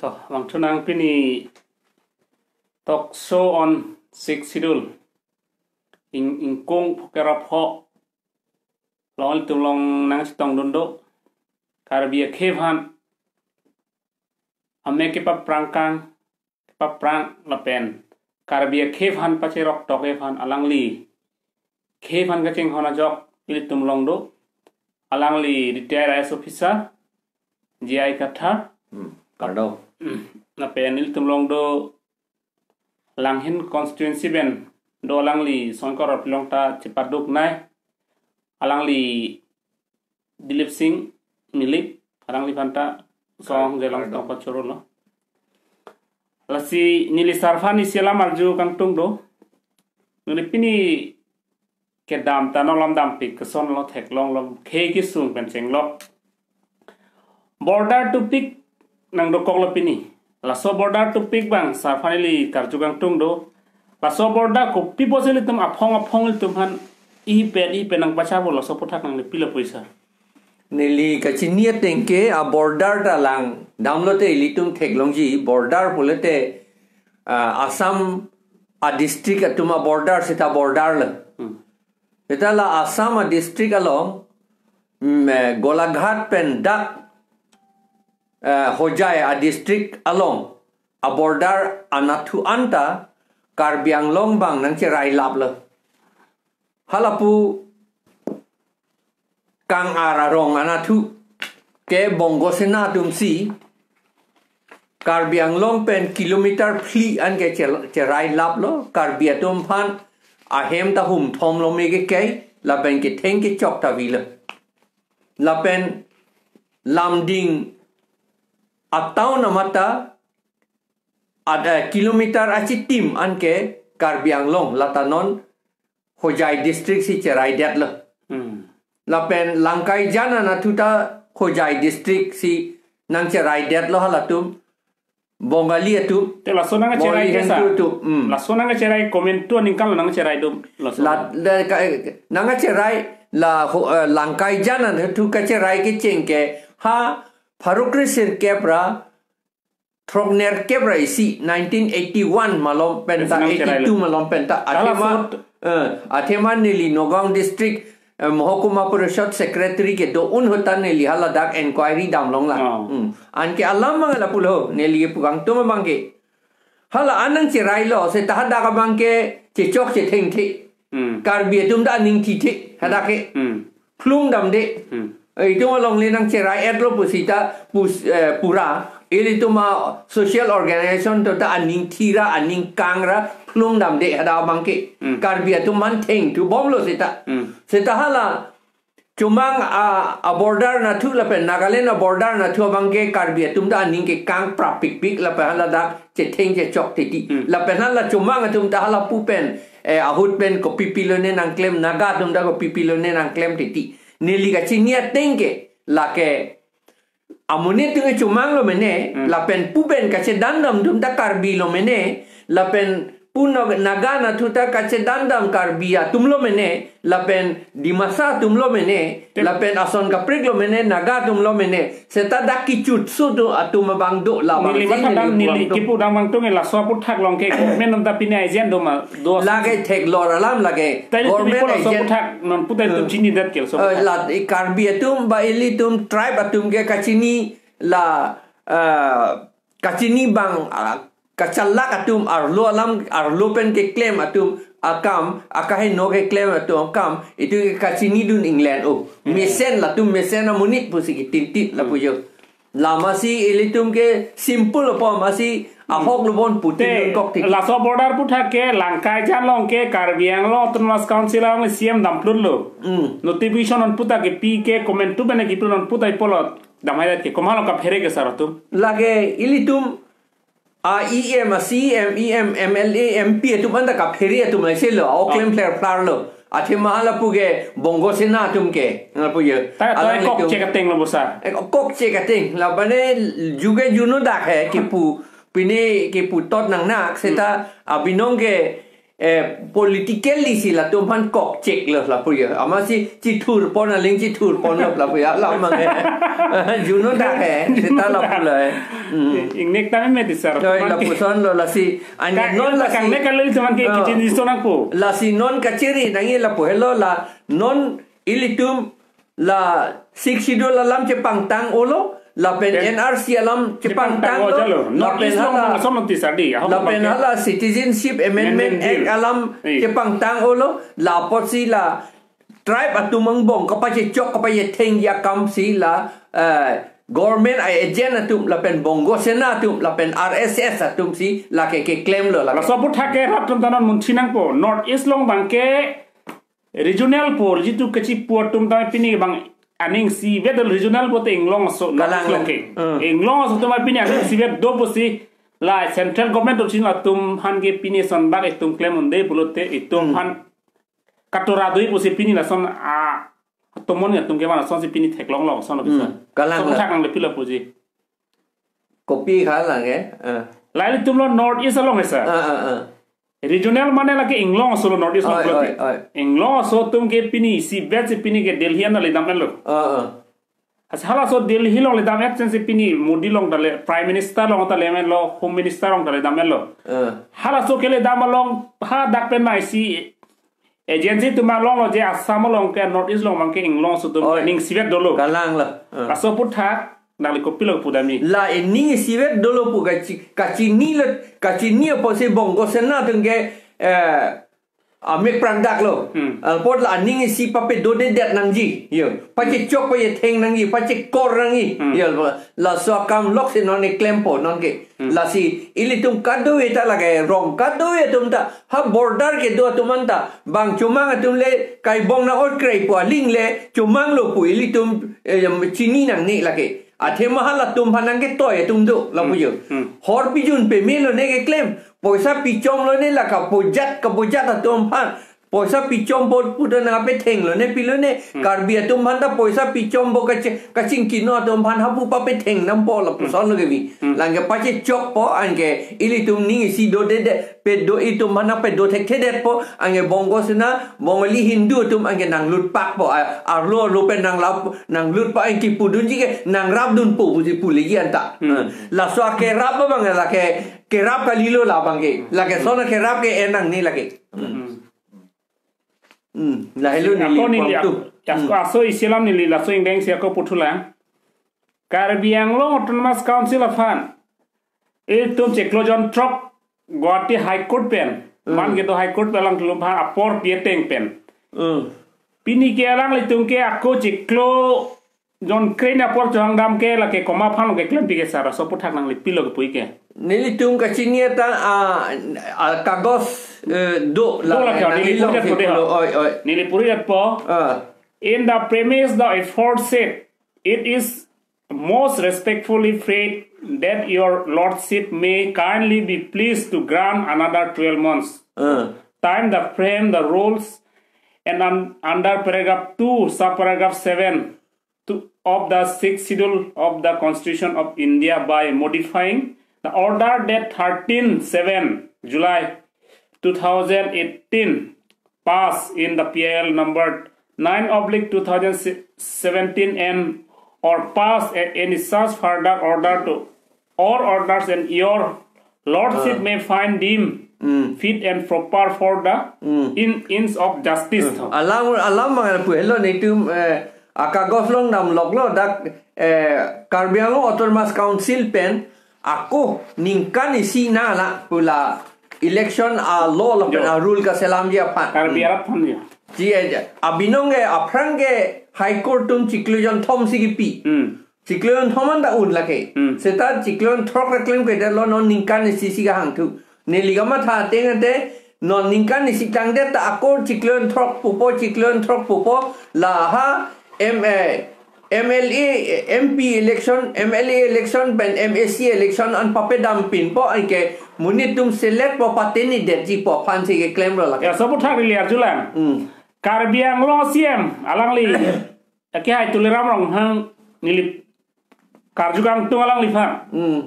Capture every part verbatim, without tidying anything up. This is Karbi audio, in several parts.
To, vangthu nang pini talk show on Sixth Schedule. Ing, ingkung phuke ra pho. Long ilitum long nangchetongdun do. Karbi akhei aphan. Amek kepaprang kang, kepaprang lapen Karbi akhei aphan pacherok tok aphan alangli. Khei aphan kachinghon ajok ilitum long do. Alangli retired I A S officer, J I Kathar. Hmm, kardom. Hmm, lapen ilitum long do Langhin constituency pen do alangli Songkor Orpilong ta chepaduk nai. Alangli Dilip Singh Milik, alangliphan ta song Kar-, jelong kardom. Tong pachoro lo. Lasi neli sar aphan isi alam arju kangtung do. Neli pini kedam ta nonglom dampik, keson lo, theklong lo, khei kesung pen chenglok. Border topik nangdokok lo pini. Laso border topik abang sar aphan neli karju kangtung do. Laso border kopi pusi ilitum aphong aphong ilitum aphan ipen ipen nangpachabo, laso aputhak nangli pilo pu sar. Neli kachini ateng ke a border ta langdam lote ilitum theklongji, border pulote, ah, Assam a district atum a border seta border lo. Hmm. Seta la Assam a district along, mm, eh, Golaghat pen dak, eh, Hojai a district along a border anatthu anta Karbi Anglong abang nangcherai lap lo. Halapu kang-ar arong anatthu ke Bongo Sena atumsi Karbi Anglong pen kilometer phli an ke chel-, cherai lap lo, Karbi atum aphan ahem ta humthom lo me ke kai, lapen ketheng kechok ta vi lo. Lapen Lumding a town amat ta ad-, eh, kilometer achitim an ke Karbi Anglong, lata non Hojai district si cherai det lo. Hmm. Lapen Langkaijan anatthu ta Hojai district si nangcherai det lo halatum. Bongali atum. Te laso nangcherai Bongali ke sa. Hengtu atum. Hmm. Laso nangcherai komantu aningkan lo nangcherai do laso. La, la, ka, nangcherai la ho, eh, Langkaijan anatthu kacherai kecheng ke ha pharo kre sirkep ra throknerkep ra isi nineteen eighty-one malom pen ta, Isi nangcherai lo. Eighty-two malom pen ta. Kala Athema, sot. Eh, athema neli Nagaon district, eh, Mohokuma Parishad secretary kedo un ahut ta neli haladak inquiry damlong la. Oh. Hmm. Anke alam abang lapulo, neli kepu kangtung abang ke. Hala an nangcherai lo, seta hadak abang ke chechok chethengthe. Hmm. Karbi atum ta aning thithe, hadak ke. Hmm. Phlung damde. Hmm. Eh, itum alongle nangcherai et lo pusita pus-, eh, pura. Ilitum a social organization atum ta aning thira, aning kangra, phlung damde hadak abang ke. Hmm. Karbi atum aphan thengthu bomlo seta. Hmm. Seta hala Chomang a, a border anatthu lapen Nagaland a border anatthu abang ke Karbi atum ta aning kekang prapikpik lapen haladak chetheng chechok titi. Hmm. Lapen hala Chomang atum ta halapu pen, eh, ahut pen kopi pilone nangklem, Naga atum ta kopi pilone nangklem titi. Neli kachini ateng ke lake amonit atum ke Chomang lo mene, Hmm. lapen pu pen kachedan dam atum ta Karbi lo mene, lapen pu Nog-, Naga anatthu ta kachedan dam Karbi atum lo mene, lapen Dimasa atum lo mene, Tep- lapen ason kaprek lo mene, Naga atum lo mene, seta dak kichutsu atum abang do la abang Neli si matha neli dam, neli puang do. Kipu dam kangtung laso aputhak along ke government atum ta pini agent do ma, do. Lake theklong alam lake. Tadi tu government ipo laso agent. Aputhak non putai tu Eh. Chini dat ke laso Eh, aputhak. La i Karbi atum ba ilitum tribe atum ke kachini la, eh, kachini abang, ah, kachalak atum arlo alam, arlo pen keklem atum akam, akaheno keklem atum akam, itum ke kachinidun England o. Hmm. Mesen latum mesen amonit pusi kitintit lapu Hmm. jo. Lama si ilitum ke simple po masi ahok lo bon putin Te, kok titi. Laso border aputhak ke Langkaijan along ke Karbi Anglong Autonomous Council along C M damplun lo. Hmm. Notification non puta ke pi ke komantu pen ke pi non puta ipolot. Damhai dat ke komat along kaphere ke sar atum. Lake ilitum a E M, a C E M, E M, M L A, M P atum anta kaphere atum aise lo, o klem Ah. Pler plar lo. Athema halapu ke Bongo Sena atum ke, halapu ye. Ta, ta Alang kok litum. Chek ateng lo bosa. Eh, kok chek ateng. Labane juge juno dak he kipu, pine kipu tot nangnak, seta Hmm. abinong ke eh, politically si latum aphan kok chek lo lapu ya. Amatsi chithur pon aling chithur pon lo lapu ya. Alam mang eh. Juno dak eh. Seta lapu lo eh. Hmm. Ingnek tame mati sir. Doi, lapuson lo lasi. Ane non lasi. Kang ne kalil teman ke Oh. Kichin iso nangpo. Lasi non kachiri nangji lapu helo la non ilitum la Sixth Schedule alam chepangtang olo, lapen Pen- N R C alam chepangtang Chepangtang lo, ojalo. Not lapen Islam hala, alam asam ti sadi. Ahok lapen bangke. Hala Citizenship Amendment Amendment Act Bill. Alam Iya. Chepangtang olo, la apotsi la tribe atum angbong kapachechok kapachethengji akam si la, eh, government a agent atum lapen Bongo Sena atum lapen R S S atum si lake keklem lo lake. Laso aphuthak ke rap atum ta non munthi nangpo. North East along bangke regional po, jitu kachipu atum ta pini bang aning isivet do regional po te inglong aso, North East Kalang along ke. Hmm. Inglong aso atum pini aning isivet do pusi la central government atum chin atum aphan ke pini son bak itum klem un-e pulote itum Hmm. aphan katora do-i pusi pini lason a tomon atum ke mana son si pini theklong long son Hmm. Kalang Son la. Thak nangli pilo puji. Kopi kha lang eh. Ah. Lahei atum lo North East along eh sir. Ah, ah, ah. Regional mane lake inglong aso lo North East along Oi, pulote. Oi, oi. Inglong aso atum ke pini isivet si pini ke Delhi an le dam lo. Ah, ah. As halaso Delhi along le dam absence si pini Modi along ta le Prime Minister along ta le men lo, Home Minister along ta le dam lo. Ah. Halaso ke le dam along ha dak pen nai si agency atum along lo je Assam along ke North East along bangke inglong aso atum Oi. Ning isivet dolo. Kalang la. Ah. Laso aphuthak nangli kopilo pudam-i. La ining isivet dolo pu kachi, kachini le, kachini apotsi Bongo Sena atum ke, eh, amek prangdak lo. Hmm. Apot la aning isi papedodedet nangji. Yo. Pachechok pachetheng nangji, pachekor nangji. Hmm. Yo, laso akam lok si non keklempo non ke. Hmm. Lasi ilitum kadokave ta lake rong kadokave atum ta ha border kedo atum anta bang chomang atum le kaibong na ot krei pu aling le chomang lo pu ilitum, eh, chini nangne lake. Athema halatum aphan nangketoi atum do lapu Hmm. yo. Hmm. Hor pijun peme lone keklem. Poisa pichom lone la kabojat kabojat atum aphan. Poisa pichom bot puta nangpetheng lone pilone. Hmm. Karbi atum aphan ta poisa pichom bo kache, kachingkino atum aphan hapu papetheng nampo lapuson lo kevi. Hmm. Lake pachechokpo anke ilitum ning isi dodede pedo itum aphan pedo thekthedetpo anke Bongo Sena Bongali Hindu atum anke nanglutpakpo a, arlo arlo pen nanglap nanglutpak anke pudunji ke nangrapdunpo pusi puleji anta. Hmm. Ah. Laso akerap abang lake kerap kalilo labang ke. Lake son akerap ke-en nangne lake. Hmm. Hmm, lahelo neli Ako neli puang tu. Ako Hmm. aso isilam neli laso ingdeng si ako puthulang. Karbi Anglong Autonomous Council aphan itum chiklo jon throk Guwahati High Court pen. Hmm. Man kedo High Court pen alang tulum aphan apor pieteng pen. Hmm. Pini ke alanglitum ke ako chiklo jon kre-ni apor chohangdam ke lake komat aphan lo keklem pi ke sir, laso aphuthak nangli pilo kepu-i ke. Nelitum kachini ta a, a kagos, eh, do la Do la kya, neli neli long puri si jet po de pulo, ha. Oi, oi. Neli puri jet po. Ah. In the premise the aforesaid, it is most respectfully prayed that your lordship may kindly be pleased to grant another twelve months Ah. time the frame the rules and un, under paragraph two, subparagraph seven to, of the sixth schedule of the Constitution of India by modifying the order that thirteen seven July two thousand eighteen passed in the P I L number nine oblique two thousand seventeen and or pass a, any such further order to or orders and your lordship Ah. may find deemed Hmm. fit and proper for the Hmm. in, ends of justice. Hmm. Alam, alam mangan pu helo netum, eh, akagos long nam lok lo dak, eh, Karbi Anglong Autonomous Council pen ako ningkan isi na la pu la election a law lapen Jo. a rule kaselamji aphan. Karbi Hmm. arat aphan ya. Ji, eh, abinong ke aphrang ke High Court atum chiklo jon thom si kipi. Hmm. Chiklo jon thom anta un lake. Hmm. Seta chiklo jon throk ra klem ke lo non ningkan isi si kahangthu. Neli kamatha ateng ante non ningkan isi tangdet ta ako chiklo jon throk pupo, chiklo jon throk pupo, la ha M A, M L A, M P election, M L A election pen M A C election an papedam pinpo anke monit atum select po pateni detji po aphan si keklem lo lake. Ya, laso aphuthak neli arjulang. Hmm. Karbi Anglong C M alangli akehai Tuliram Ronghang neli karju kangtung alangliphan. Hmm.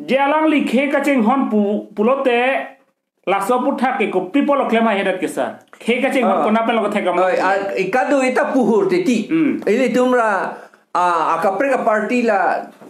Je alangli khei kachinghon pu, pulote Laso aputhak ke kopi apotlo klem haihedet ke sir? Khei kachingthur, ah, konat pen lo kethek am? Oi, ah, ikadu ita puhur titi. Hmm. Ilitum ra, ah, akaprek aparty la,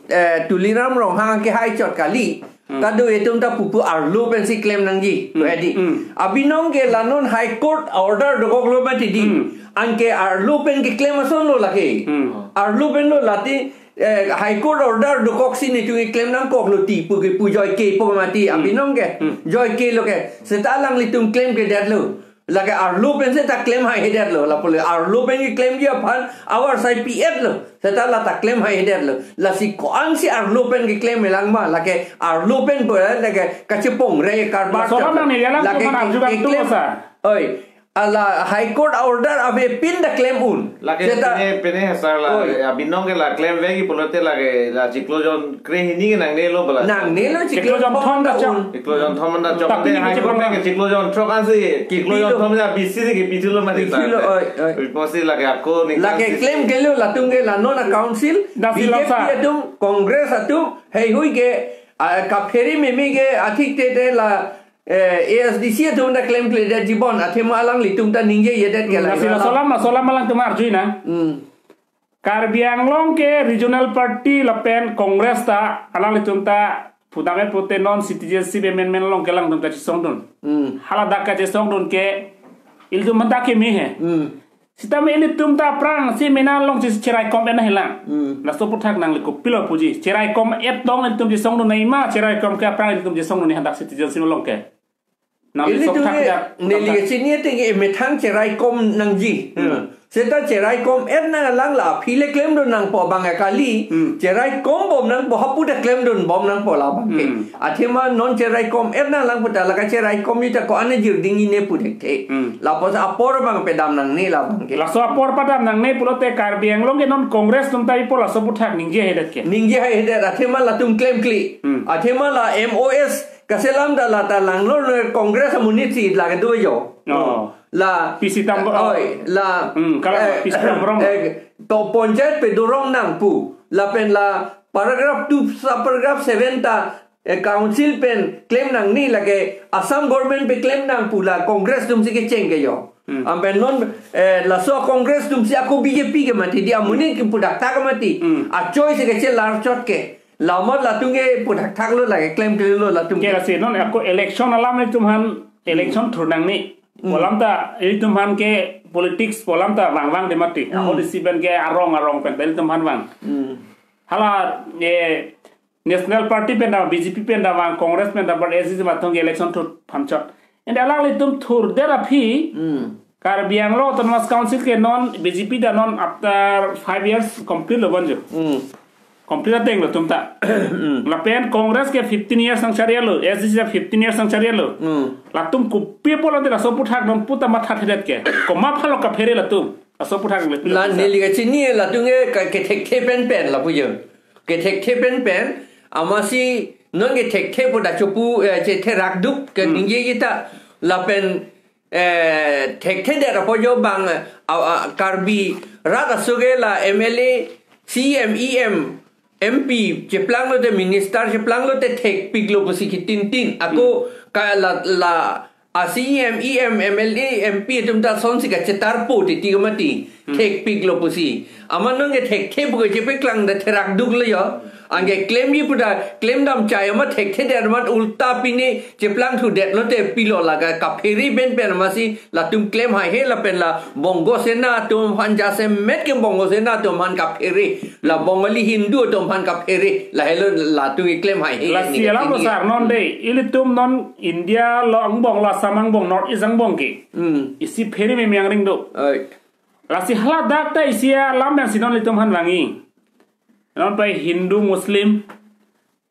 eh, Tuliram Ronghang ke hai chot kali. Hmm. Kadu itum ta pupu arlo pensi klem nangji. Hmm. Edi. Hmm. Abinong ke la non High Court order dokoklo mati di. Hmm. Anke arlo pen keklem asonlo lake. Hmm. Arlo pen lo lati, eh, High Court order dokoksi nelitum keklem nangkoklo ti pu ke pu Joy K pu mati. Hmm. Abinong ke. Hmm. Joy K lo ke. Seta alanglitum klemkledetlo. Lake arlo pen seta klem haihedetlo. Lapu le arlo pen keklemji aphan awar sai pi-etlo. Seta la ta klem haihedetlo. Lasi ko-ansi arlo pen keklem elang ma. Lake arlo pen pu, eh, lake kachepongre karbar. Laso alam nang neli alam lake tuman ke-, arju kan tu keklem. Sir. Oi. Ala High Court order avepin ta klem un. Lake seta pine, pine sir la, oi, abinong ke la klemvekji pulote lake la chiklo jon krehini ke nangnelo bala. Nangnelo chiklo jon thom ta chok. Chiklo jon thom ta chok. Tapi ante ini High Court chiklo ke chiklo jon throk ansi, chiklo jon thom ja bisi si kepithulo mati ta. Pilo, oi, oi. Iposi lake ako ni lake klem kelo latum ke la non a council, lasi B J P lasa atum, Congress atum, heihui ke, ah, kaphere meme ke athik tete la, eh, A S D C atum ta klemkledetji bon, athema alanglitum ta ningjejedet ke la. Lasi laso alam, laso alam alangtum arjunang. Hmm. Karbi Anglong ke regional party lapen Congress ta alanglitum ta pudame pute non citizenship amendment along ke alangtum ta chesongdun. Hmm. Hala dak kachesongdun ke ilitum aphan ta keme he. Hmm. Sitame ilitum ta aphrangsi mena alongsi cheraikom en helang. Hmm. Laso aputhak nangli kopilo puji. Cheraikom et tong ilitum chesongdun nangji ma, cheraikom ke aphrang ilitum chesongdun nangji hadak citizenship along ke. Nangli ilitum sok thak ke, jak, neli thak ke chini ate ke methang cheraikom nangji. Hmm. Hmm. Seta cheraikom et nanglang la aphi le klemdun nangpo abang kali. Hmm. Cheraikom bom nangpo hapu ta klemdun bom nangpo la abang ke. Hmm. Athema non cheraikom et nanglang puta la kacheraikom ita ko-an ajirding ine pu thekthe. Hmm. Lapusi apor abang pedam nangne la abang ke. Laso apor padam nangne pulote Karbi Anglong ke non Congress atum ta ipo laso aputhak ningje haihedet ke. Ningje haihedet athema latum klemkle. Hmm. Athema la M O S kaselam ta la ta langlo Congress amonit si la kedo jo. Oh. La P C Tambor. Oi, la, hmm, kalang, eh, P C Tambor. Eh, to panchayat pedorong nang pu. Lapen la paragraph two, sub paragraph seven ta, eh, council pen klem nangne lake Assam government pen klem nang pu la Congress atum si kecheng ke jo. Hmm. Ampen non, eh, laso Congress atum si ako B J P ke mati di amonit ke pudak ta ke mati. Hmm. Achoi si kechelar chot ke. Lamot latum ke pudak thaklo lake klemklelo latum ke. Ke lasi non ako election alam ilitum aphan election thur nangne. Hmm. Pu alam ta ilitum aphan ke politics pu alam ta vangvangde mati. Hmm. Ahut isi pen ke arong arong pen ilitum aphan vang. Hmm. Hala, eh, National Party pen ta, B J P pen ta vang, Congress pen ta, but S D C mathong ke election thur phan chot. Ante alanglitum thurdet aphi, hmm, Karbi Anglong Autonomous Council ke non B J P ta non after five years complete lo bon jo. Hmm. Complete ateng lo atum ta. Hmm. Lapen Congress ke fifteen years nangchari lo, S D C ta fifteen years nangchari lo. Hmm. Latum kopi apotlo ante laso aputhak non puta mathathedet ke. Komat aphanlo kaphere latum? Laso aputhak le. La neli kachini latum ke ka-, kethekthe penpen lapu jo. Kethekthe penpen, amatsi non kethekthe pu ta chopu, eh, chetherakduk ke, hmm, ningje kita lapen, eh, thekthedet apo jo bang, eh, a, a, Karbi rat aso ke la M L A, C M, E M, M P cheplanglote, minister cheplanglote thekpiklo pusi kitintin. Ako, hmm, ka la, la a C M, E M, M L A, M P atum ta sonsi kachetarpo titi ke mati. Hmm. Thekpiklo pusi. Amat non ke thekthe pu ke chepeklang ta therakduklo jo. Anke klemji pu ta klemdam chai amat thekthedet amat ulta pine cheplang thudetlote pilo la ka kaphere penpen amatsi latum klem haihe lapen la Bongo Sena atum aphan jasemet ke Bongo Sena atum aphan kaphere. La Bongali Hindu atum aphan kaphere. Lahelo latum keklem haihe. Lasi alam lo sir non de. Ilitum non India lo angbong, lo Assam angbong, North East angbong ke. Hmm. Isi phere meme angring do. Oi. Lasi hala dak ta isi alam yang si non ilitum aphan vangji. Non pai Hindu Muslim,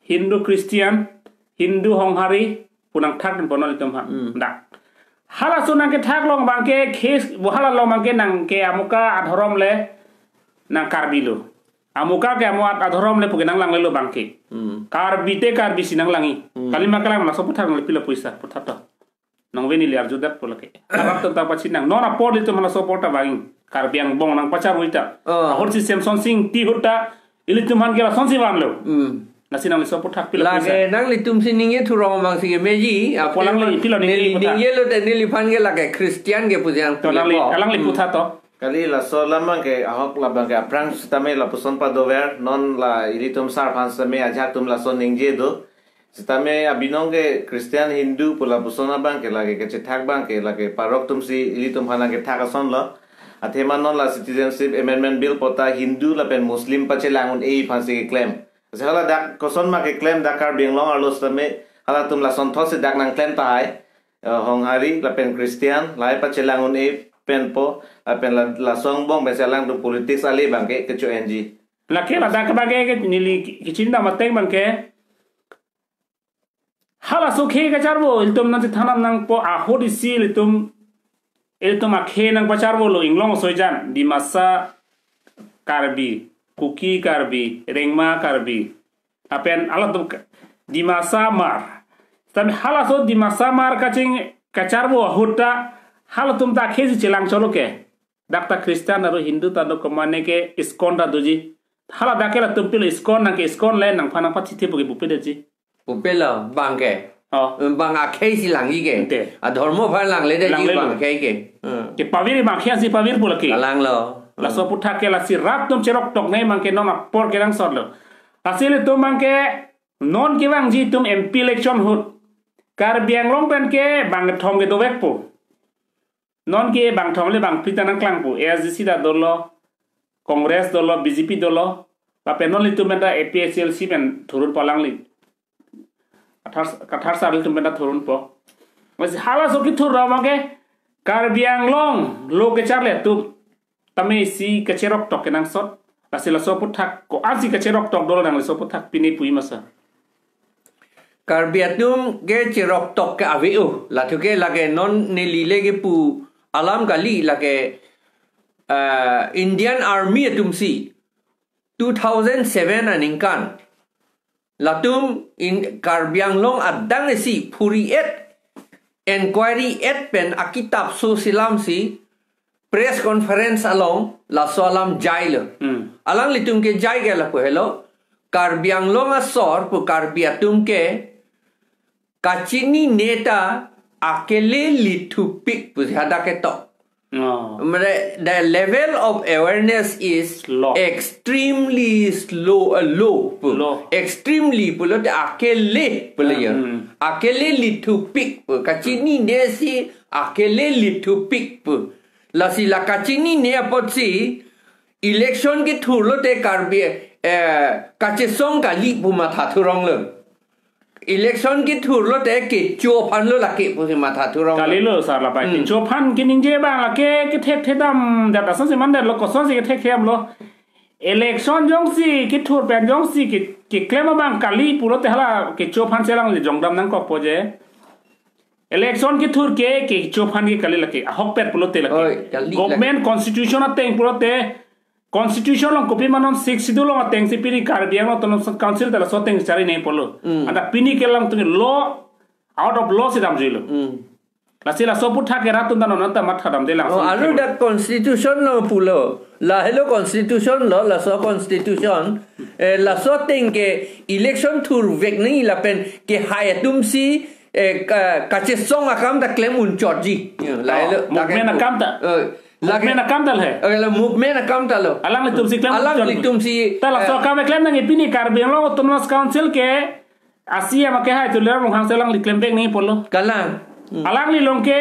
Hindu Christian, Hindu Honghari, pu nangthakdunpo non ilitum aphan. Hmm. Dak. Halaso nangkethak along abang ke case, bo hala along abang ke nang ke amuka adhorom le nang Karbi lo. Amuka ke amu adhorom le pu ke nanglanglelo abang ke. Hmm. Karbi te Karbi si nanglangji. Hmm. Kalima kalang laso aputhak nangli pilo puji sir, puthot to. Nang veni li arjudet pu lake. Harap tentang pachinang. Non apor ilitum hala laso apor ta vangji. Karbi angbong nangpacharui ta. Oh. Ahut si Semson Sing Ingti ahut ta ilitum aphan ke lasonsi vanlo. Hmm. Nasi nangli so aputhak pilo pusi. Lake nanglitum si ningje thurong abang si ke meji. Apo alangli pilo ningje neli puthak. Ningje lote neliphan ke lake Christian ke pusi ang to pilo nangli, po. Alangli Hmm. puthak to. Kali laso alam abang ke ahok labang ke aphrang sitame lapuson padover non la ilitum sar aphan sitame ajahak atum lason ningje do. Sitame abinong ke Christian Hindu pu lapuson abang ke lake kachethak abang ke lake parok atum si ilitum aphan nangkethak ason lo. Athema non la Citizenship Amendment Bill pu ta Hindu lapen Muslim pachelang un-e aphan si keklem. Lasi hala dak koson ma keklem dak Karbi Anglong arlo sitame halatum lasonthot si dak nangklem tahai. Eh, Honghari lapen Christian lahai pachelang un-e pen po lapen la, laso angbong pen si alangtum politics ale abang ke kecho-enji. Lake ladak abang ke, ke neli ki-, kachinidam ateng abang ke. Halaso akhei kacharvo ilitum nangsi thangnat nangpo ahut isi ilitum, ilitum akhei nangpacharvo lo inglong asoijan, Dimasa Karbi, Kuki Karbi, Rengma Karbi, lapen halatum ka-, Dimasa Hmar. Tame halaso Dimasa Hmar kaching kacharvo ahut ta halatum ta akhei si chelang cholo ke. Dak ta Christian aro Hindu ta do, komane ke ISKCON ta doji. Hala dak ke latum pilo ISKCON nang ke ISKCON le nangphan nangpachithipo ke pupe detji. Pupe lo abang ke. Oh. Abang akhei si langji ke. Ante. Adhormo aphan langledetji Langlelo. Abang akhei ke. Hmm. Ke pavir abang akhei si pavirpo lake. Kalang lo. Laso aputhak ke lasi rat atum cheroktok ne abang ke non apor kenangsot lo. Lasi ilitum abang ke non kevangji atum M P election ahut Karbi Anglong pen ke bangkethom ke dovekpo. Non ke bangkethom le bangphli ta nangklangpo. A S D C ta dolo, Congress dolo, B J P dolo. Lapen non ilitum pen ta A P H L C pen thurunpo alangli. Kathar, Kathar sar ilitum pen ta thurunpo. Lasi halaso kethur abang ke Karbi Anglong lo kecharli atum tame isi kacheroktok kenangsot. Lasi laso aputhak ko-an si kacheroktok dolo nangli laso aputhak pine pu-i ma sir. Karbi atum ke cheroktok ke ave-o. Lathu ke lake non neli le kepu alam kali lake, eh, Indian Army atum si two thousand seven aningkan latum in Karbi Anglong adang isi phuri-et inquiry-et pen akitap so selam si press conference along laso alam jailo. Hmm. Alanglitum kejai ke lapu helo. Karbi Anglong asor pu Karbi atum ke kachinine ta akele lithupik pusi hadak ketok. Oh. Mane, the level of awareness is Low. Extremely slow, uh, low pu. Low. Extremely pulote akele pulo ya. Hmm. Akele lithupik pu. Kachinine si akele lithupik pu. Lasi la kachinine apotsi election kethur lote Karbi, eh, kachesong kali pu matha thurong lo. Election kethur lote kecho aphan lo lake pusi matha thurong lo. Kalilo sir lapai. Hmm. Kecho aphan keningje abang lake kethekthedam dat asonsi mandetlo, kosonsi kethekthedam lo. Election jongsi kethur pen jongsi ke, keklem abang kali pulote hala kecho aphan si alangli jongdam nangkokpo je. Election kethur ke, kecho aphan ke kali lake. Ahokpet pulote lake. Oi, kali lake. Government constitution ateng pulote, constitution along kopi ma non Sixth Schedule along ateng si pini Karbi Anglong Autonomous Council ta laso ateng chari nangpo lo. Hmm. Anta pini ke alangtum law, out of law si damjuilo. Hmm. Lasi laso aputhak ke rat atum ta non anta mathadamde lang. Oh, si anu pini. Dak constitution lo pulo. Lahelo constitution lo, laso constitution. Eh, laso ateng ke election thurvek nangji lapen kehai atum si eh, ka, kachesong akam ta klem unchotji. Ya, lahelo, oh, movement lake akam ta. Eh, lake, movement akam ta le. Eh, la movement akam ta lo. Alanglitum si klem unchot. Alanglitum si, ta laso eh, akam klem nangji pini Karbi Anglong Autonomous Council ke A C M kehai Tuliram Ronghang si alangli klem bek nangpo lo. Kalang. Hmm. Alangli along ke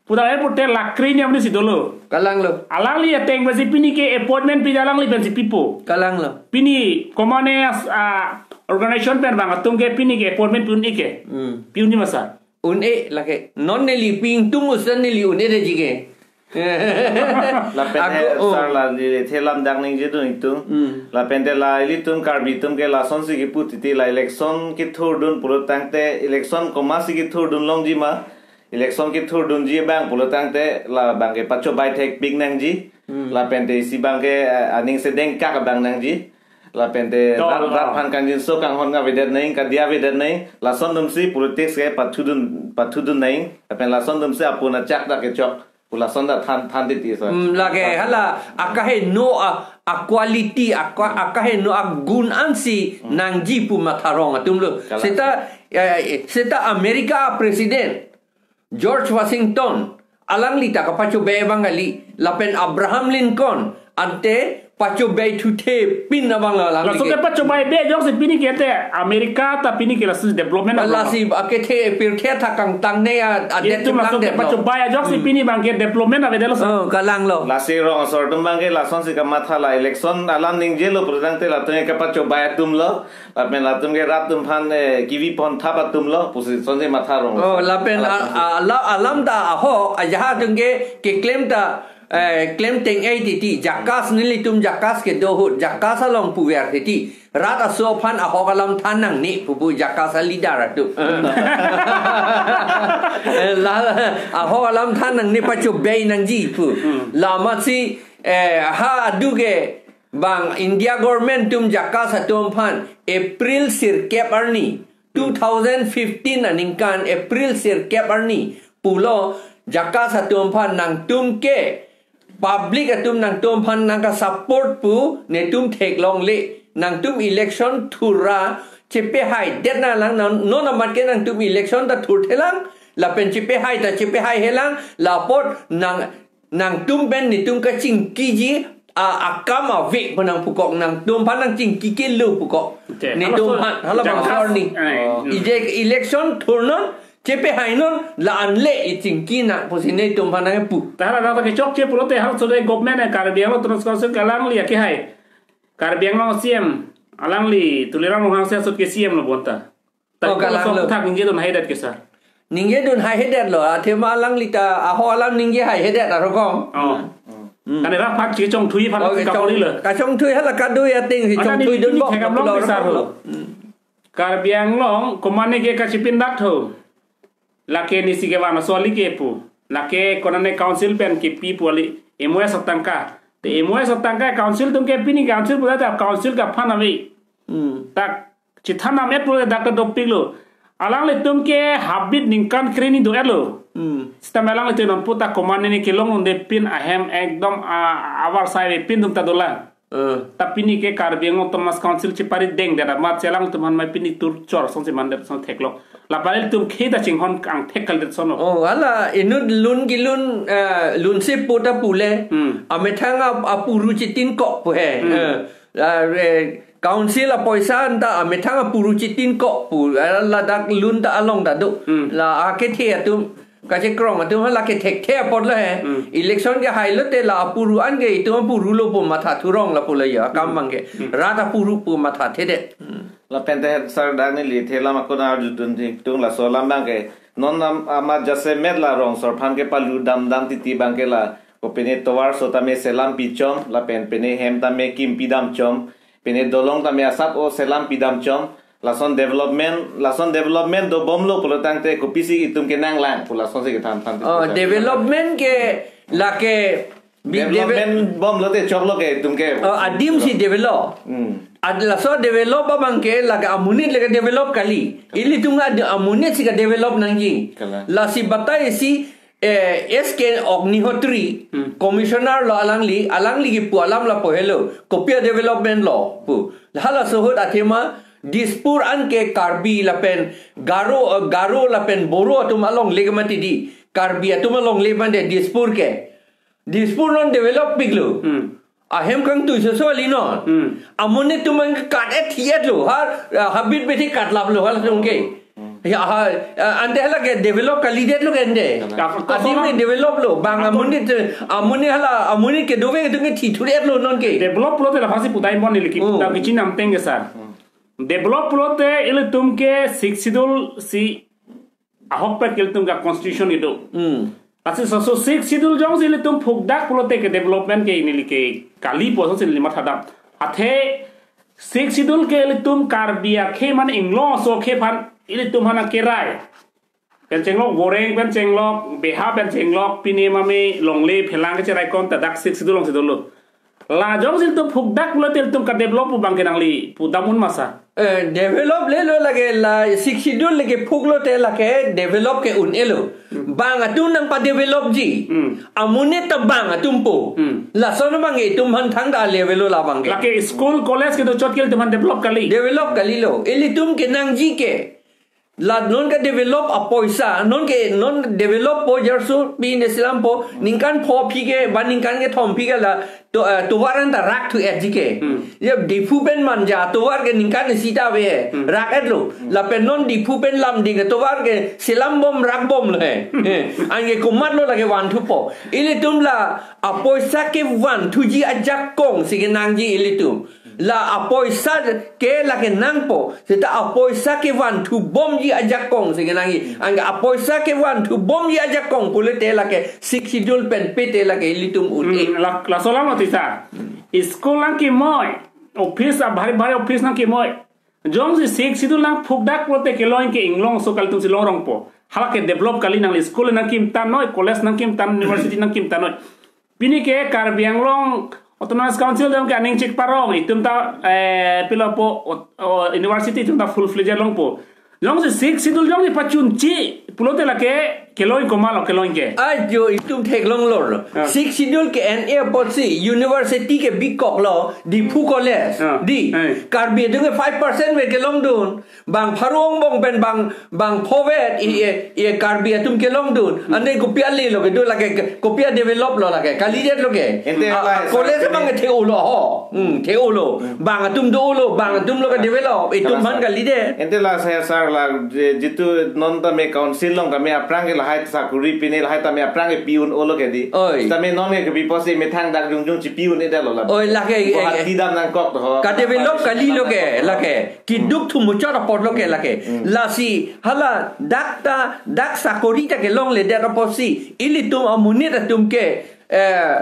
pudar airport te lakri niam ni si dolo. Kalang lo. Alangli ateng pensi pini ke appointment pi alangli pensi pipo. Kalang lo. Pini komane as, ah, organization pen bang atum ke pini ke appointment pi un-e ke. Hmm. Pi un-e ma sir. Un-e lake. Non neli ping tum usan neli un-edetji ke. Lapen ako, eh, oh. Sir la neli thelam dak ningje dun itum. Hmm. Lapen te la ilitum Karbi atum ke lasonsi kipu titi la election kethurdun pulo tangte election komatsi kethurdun longji ma. Election kethurdunji abang pulo tangte labang ke pachobai thekpik nangji. Hmm. Lapen te isi abang ke, eh, aning sedengkak abang nangji. Lapen te to, rat, to. Rat aphan kangjinso kanghon avedet nang, kadia avedet nang. Lason atumsi politics ke pathudun, pathudun nang. Lapen lason atumsi apun achak ta kechok. Pu lason ta than, than titi sir. Hmm, lake hala akaheno a, a-quality, a-qua-, akaheno agun ansi nangji pu matharong atum lo. Kalang. Seta, eh, seta America President George Washington, alangli ta kapachobei abang kali, lapen Abraham Lincoln, ante pachobei thuthe pin abang lo alangli Laso ke. Kepachobei be ajoksi pini ke te America ta pini ke laso development abang. Lasi akethe pirthe athak kangtang ne a, adet Itum laso lang det lo. Kepachobei ajoksi pini abang ke development avedetlo sir. Oh, kalang lo. Lasi rong asor atum abang ke lasonsi kamatha la election alam ningjelo pulotangte latum ke kapachobei atum lo. Lapen latum ke rat atum aphan, eh, kevi ponthap atum lo pusi sonsi matharong. Oh, lapen Alam a, a, ala-, alam ta ahok, ajahak atum ke, keklem ta, eh, klem teng-e titi, JACAS nelitum JACAS kedo ahut, JACAS along puver titi. Rat aso aphan ahok alam than nangne pu pu JACAS a-leader atum. Eh, la, ahok alam than nangne pachobei nangji pu. Hmm. La amatsi, eh, ha adu ke bang India government atum JACAS atum aphan April sirkep arni, two thousand fifteen aningkan April sirkep arni pulo JACAS atum aphan nangtum ke public atum nangtum aphan nangkasupport pu netum theklongle, nangtum election thur ra chepehaidet nanglang, nang non amat ke nangtum election ta thurthelang, lapen chepehai ta chepehaihelang, la apot nang nangtum pen netum kachingkiji a, akam ave pu nangpukok, nangtum aphan nangchingki kelo pukok. Okay. Netum Halaso aphan, halabangso JACAS arni. Eh, hmm. Ije election thurnon, chepehainon, la-an le ichingki nang pusi netum aphan nangpu. Ta hala ta kechokche pulote halaso de government e Karbi Anglong Autonomous Council ke alangli akehai. Karbi Anglong C M, alangli Tuliram Ronghang si asut ke C M lo bonta. Oh, Tapi kalau kalang lo. Soal thak ningjedun haidet ke sir. Ningjedun haihedet lo, athema alangli ta ahok alam ningjehaihedet arokong. Oh. Hmm. Kan era phak chechongthui aphan Oh, si kapori lo. Kachong, kachongthui hala kado ya ting si Ada ni chongthui dun bini bok thekam lo long lo besar rokong lo. Lo. Hmm. Karbi Anglong komane ke kachipindak tho. Lake nisi kevan asoli ke pu. Lake konane council pen kepi pu kali. M O S atangka. Te M O S atangka council atum ke pini council pu ta council ke aphan ave. Hmm. Tak chithan nam et pulote dak ta dopik lo. Alanglitum ke habit ningkan kreni do-et lo. Hmm. Sita alanglitum non puta komane ni kelong unde pin ahem ekdom a, avar sai ave pin atum ta dolang. Eh. Ta pini ke Karbi Anglong Autonomous Council chipari deng det amat si alangtum aphan mai pini tur chor song si mandet song theklong. La pali tum kheda chinghon angthek kalidet sono. Oh, hala inut lun gilun, eh, lun si puta pule. Hmm. Amethang a, apuru chitin kok pu he. Hmm. Eh, la, eh, Council apoisa anta amethang apuru chitin kok pu, eh, ladak lun ta along ta do. Hmm. La akethe atum, kachekrong atum hala kethekthe apot lo he. Hmm. Election kehailo te la apuru an ke itum apuru lo pu matha thurong la pulo ya, akam Hmm. abang ke. Hmm. Rat apuru pu mathathedet. Hmm. Lapen te sir dak neli thelam akona arjudun thektung laso alam abang ke. Non am, amat jasemet la rong asor aphan kepalu damdam titi abang ke la. Kopine tovar so tame selam pichom, lapen pine hem tame kim pidam chom, pine dolong tame asap o selam pidam chom, lason development, lason development dobom lo pulotangte kopisi itum ke nanglang, pu lason si kethan than Oh, titi. Development ke lake bi- Development devel- bom lote choklo ke itum ke. Oh, adim si develop. Hmm. Ad laso develop abang ke lake amonit lake develop kali. Ilitum ad amonit si ke develop nangji. Kalang. Lasi batai si eh, S K Agnihotri, Hmm. Commissioner lo alangli, alangli kipu alam lapu helo, kopi a-development lo, pu. Halaso ahut athema, Dispur an ke Karbi lapen Garo, eh, Garo lapen Boro atum alongle ke mati di, Karbi atum alongle mati Dispur ke. Dispur non develop piklo. Hmm. Ahem kangtui soso ali non. Hmm. Amonit atum an kat-et thi-et lo. Har, ah, habit bethi katlap lo halatum ke. Hmm. Ya, ha, ah, ante hala ke develop kalidet lo ke ante. Ka-, ka-, Adim ka-, ke develop lo. Bang ka-, amonit, amonit hala, amonit kedove atum ke thi thur-et lo non ke. Develop pulote la phasi putai mon neli ki, Oh. Puta kichinam teng ke sir. Hmm. Develop pulote ilitum ke Sixth Schedule si ahokpet ke ilitum ka constitution kedo. Hmm. Lasi so, so Sixth Schedule jongsi ilitum phukdak pulote ke development ke neli ke kali pu asonsi neli mathadam. Athe Sixth Schedule ke ilitum Karbi akhei mane inglong aso akhei aphan ilitum aphan akerai. Pen chenglok Boreng, pen chenglok Beha, pen chenglok pine mame longle phelang kecherai kon ta dak Sixth Schedule alongsi dolo. La jongsi ilitum phukdak pulote ilitum ka-develop pu abang ke nangli pudam un ma sir. Eh, develop lelo lake la Sixth Schedule lake phuklo te lake develop ke un-elo. Bang atum nangpadevelopji. Hmm. Amonit ta bang atum po. Hmm. Lason abang itum aphan thangta level lo labang ke. Lake school, college kedo chot ke ilitum aphan develop kali. Develop kalilo. Ilitum kenangji ke. La non kadevelop apoisa, non ke non developpo jarso pi ne selampo, ningkan pho aphi ke, ba ningkan kethom aphi ke la to, eh, tovar anta rak thu etji ke. Hmm. Ya Diphu pen Manja tovar ke ningkan isi ta ave, hmm, rak etlo. Hmm. Lapen non Diphu pen Lumding ke tovar ke selambom rakbomlo he. Eh, anke komatlo lake vanthupo. Ilitum la apoisa kevanthuji ajakong si kenangji ilitum. La apoisa ke lake nangpo, seta apoisa kevanthubomji ajakong si kenangji. Anke apoisa kevanthubomji ajakong pulote lake Sixth Schedule pen pete lake ilitum un-e. Hmm, la, laso alam mati sir. School nangkimoi, office abhari bhari office nangkimoi. Jongsi Sixth Schedule nangphukdak pulote kelong ke inglong so kalitum si longrongpo. Hala ke develop kali, nangli school nangkimtan noi, college nangkimtan, university nangkimtan noi. Pini ke Karbi Anglong Autonomous Council jong ke aning chik parong, itum ta, eh, pilapo, o, o, university itum ta full fledged longpo. Jongsi Sixth Schedule jongsi pachunji pulote lake kelong komatlo kelong ke. Ajo itum theklonglo. Ah. Sixth Schedule ke-en apotsi university ke bikoklo, Diphu College. Ah. Di. Eh. Karbi atum ke five percent pen kelongdun. Bang pharo angbong pen bang, bang phovet i, i, i Karbi atum kelongdun. Hmm. Ante kopi alelo kedo lake, kopi adeveloplo lake. Kalidetlo ke. Ante ah, la ah, sir, college kene bang the-olo ho. Hmm, the-olo. Hmm. Bang atum do-olo, bang atumlo kedevelop. Itum la aphan sir, kalidet. Ante la sir, sir la, je-, jitu non tame council along tame aphrang ke lahai sakori pine lahai tame aphrang ke pi un-olo ke di. Oi. Tame non ke kebi apotsi methang dak jongjong chipi un-edetlo la. Oi, lake, eh, Guwahati eh. Dam nangkok to ho. Kadevelop kalilo ke, lake. Keduk thu muchot apotlo ke lake. Hmm. Lasi hala dak ta, dak sakori ta kelongledet apotsi ilitum amonit atum ke, eh,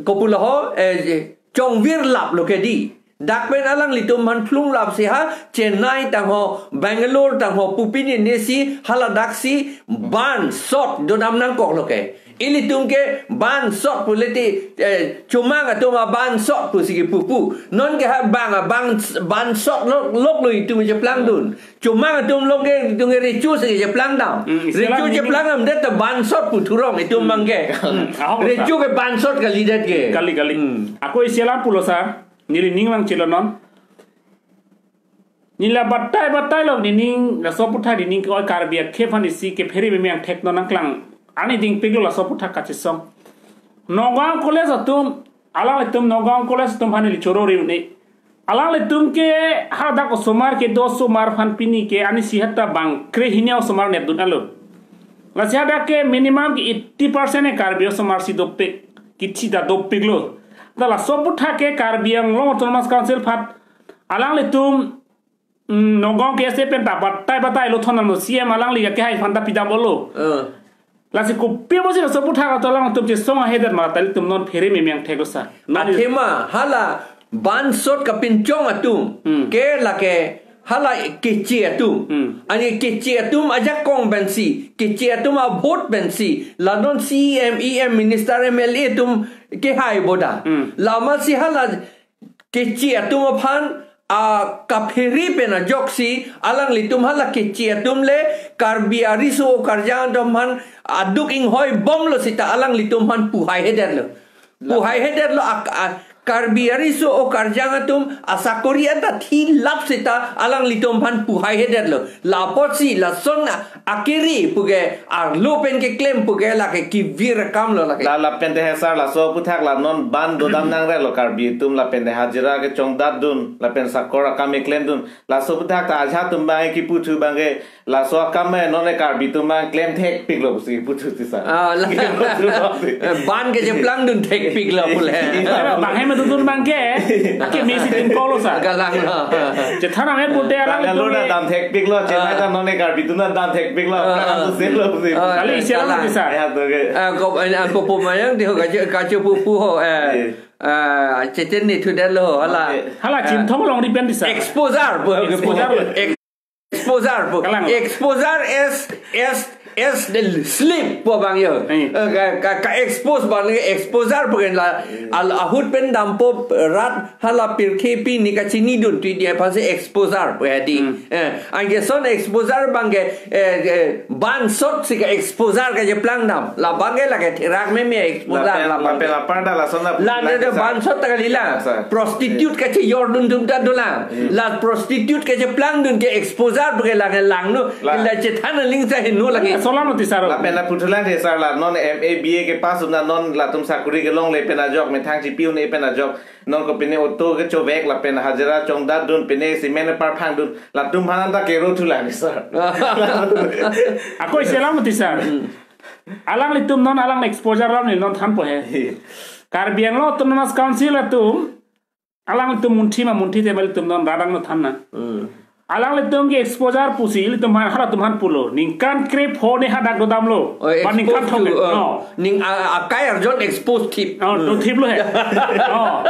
kopulo ho, eh, chongvir laplo ke di. Dak pen alanglitum aphan phlung lapsi ha Chennai tangho, Bangalore tangho pu pini nesi hala daksi bansot dodam nangkoklo ke. Ilitum ke bansot pulote, eh, chomang atum abansot pusi kepu pu. Non ke ha bang, abang, bansot lok, loklo itum cheplangdun. Chomang atum along ke itum ke recho si cheplangdam. Hmm, isi alam recho ini cheplangdam det ta bansot pu thurong itum abang ke. Hmm, ahok sa. Recho ke bansot kalidet ke. Kali, kali. Hmm. Ako isi alam pulo sir. Neli ning nangchelo non. Neli la batai batailo nening, laso aputhak nening ke-oi Karbi akhei aphan isi kephere meme angthek non nangklang. Ani dingpiklo laso aputhak kachesong. Nagaon College atum, alanglitum Nagaon College atum aphan neli choro riu ne. Alanglitum ke hadak osomar kedo osomar aphan pini ke ani isi hadak bang krehini osomar nepdun alo. Lasi hadak ke minimum ke eighty percent e Karbi osomar si dopik, kithi ta dopiklo. Ta laso aputhak ke Karbi Anglong Autonomous Council aphan alanglitum, mm, Nagaon K S A pen ta batai batailo thon ano C M alangli kehai aphan ta pidam olo. Eh. Lasi kopi apotsi laso aputhak ato alangtum chesong ahedet ma ta ilitum non phere meme angthek lo sir. Non athema hala bansot kapinchong atum. Hmm. Ke lake hala keche atum. Hmm. Ani keche atum ajakong pensi, keche atum a-vote pensi, la non C E M, E M, minister, M L A atum kehai boda. Hmm. Lasi hala keche atum aphan akaphere pen ajoksi alanglitum hala keche atum le Karbi ariso karjang atum aphan aduk inghoibomlo sita alanglitum aphan puhaihedetlo. Puhaihedetlo ak-, a-, Karbi ariso karjang atum asakori anta thilap sita alanglitum aphan puhaihedetlo. La apotsi lason a-, akiri puke arlo pen keklem puke lake kevir akamlo lake. La, lapen te he sir, laso aputhak la non ban dodam nangrelo Karbi atum lapen te hajira kechongdatdun, lapen sakor akam keklemdun. Laso aputhak ta ajahak atum abang kipu thu abang ke, laso akam e non e Karbi atum abang klem thekpiklo pusi kipu thu ti sir. Ah, la. Kipu thu lo si. Ban ke cheplangdun thekpiklo pule. Bang hem dodun abang ke, ke mesi tin kolo sir. Kalanglo. Chethan ame pute alang Bangalore itu na dam thekpiklo, Chennai Ah. ta non e Karbi atum na dam thekpiklo, Ah. aphrang atum selo pusi. Ah, Kali isi alam kalang. Ti sir. Ya, to ke. Ah, ko, ah, kopi ma yang di ho kache, kache pupu ho, eh. Iya. Ah, chechen ni thudetlo, hala. Oke. Hala, ah, Chinthong Longri pen ti sir. Exposure, bu, Exposure. Ex-, exposure, bu. Kalang. Exposure as, as as the slave pu abang yo. Eh. Eh, ka, ka, ka expose abang ke exposure pu ke la al ahut pen dampo rat hala pirkhe pini kachinidun tui dia aphansi exposure pu hedi. Hmm. Eh, anke son exposure abang ke, eh, eh, bansot si ka exposure kacheplang dam. Labang ke lake therak meme exposure Lapen, labang lapen ke. Lapen la lason na Lande de sir. Bansot ta kali la. Sir. Prostitute kachejordun atum ta dolang. Hmm. La prostitute kacheplangdun ke exposure pu ke lake langno. La. La chethan aling sa heno lake. Solam noti sir. Lapen la puthulang the sir la non M A B A ke pass un-e non latum sakuri kelongle pen ajok methang chipi un-e pen ajok non kopine auto kechovek lapen hajira chongdatdun pine cement parphangdun latum aphan ta kero thulang sir. Ako isi alam noti sir. Alanglitum non alang exposure alam neli non thanpo he. Karbi Anglong Autonomous Council atum alanglitum munthi ma munthi te balitum non radang no thanna. Hmm. Alanglitum ke exposure pusi ilitum aphan halatum aphan pulo. Ningkan krepho ne hadak dodamlo. Oh, ba ningkan expose thok to, uh, no. Ning a, akai arjon expose thip. Oh, do thiplo he. Oh.